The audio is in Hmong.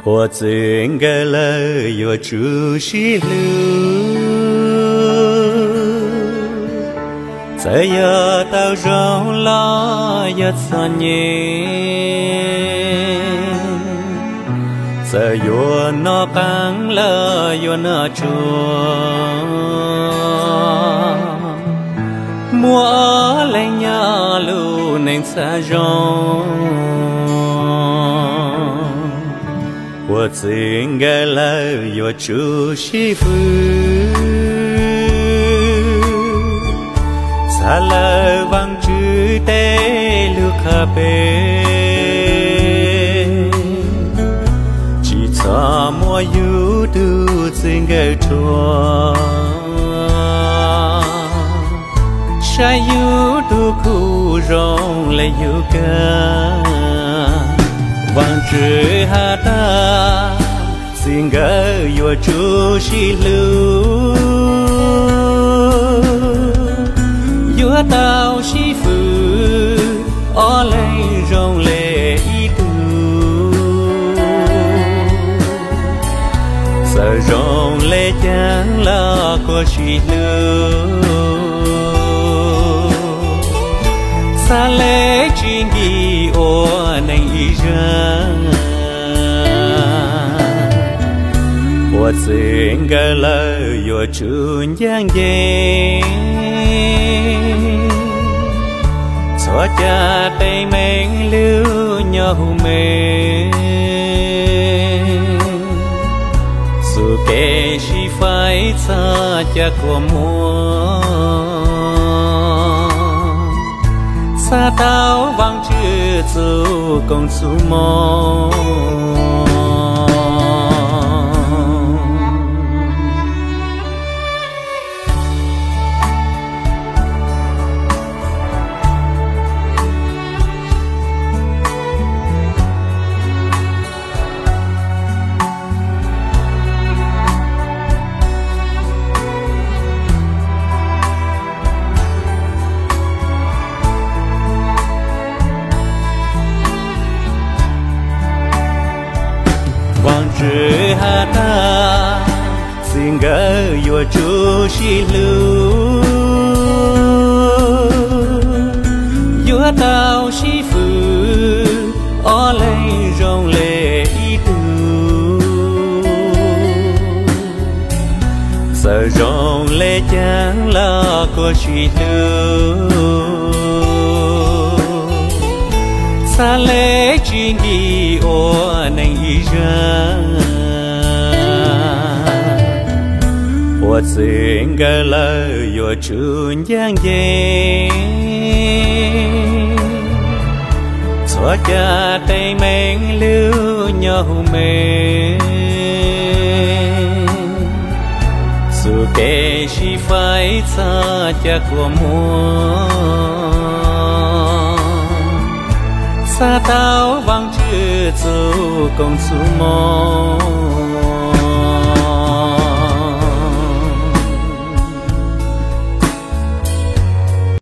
Ua txwv nkawm lawm yuav tsum sib hlub, txawm yog tau zoo los yog txom nyem, txawm yuav noj qab los yuav noj tshuaj, muaj ob leeg nyob lub neej txhaj zoo. Ua txwv nkawm lawm yuav tsum sib fwv, txhaj lawm Vaajtswv tej lug qha peb, tsis txhob muab yus tug txwv nkawm rhuav, saib yus tug kuj zoo le yus kawg. Vaajtswv has tas, txwv nkawm yuav tsum sib hlub, yuav tau sib fwv, ob leeg zoo le ib tug. Txawm zoo le caag los kuj sib hlub, txhaj le tsis nkim ua neej ib zaug. Ua txwv nkawm lawm yuav tsum ncaaj nceeg, txhob ca teeb meem lub nyob huv me, xub kev sib faib txhob ca kua muag, txhaj tau Vaajtswv txuj koom txuj moov. Vaajtswv has tas, txwv nkawm yuav tsum sib hlub, yuav tau sib fwv, ob leeg zoo le ib tug. Txawm zoo le caag los kuj sib hlub, txhaj le tsis nkim ua neej ib zaug. Ua txwv nkawm lawm yuav tsum ncaaj nceeg, txhob ca teeb meem lub nyob huv me, xub kev sib faib txhob ca kua muag, txhaj tau Vaajtswv txuj koom txuj moov.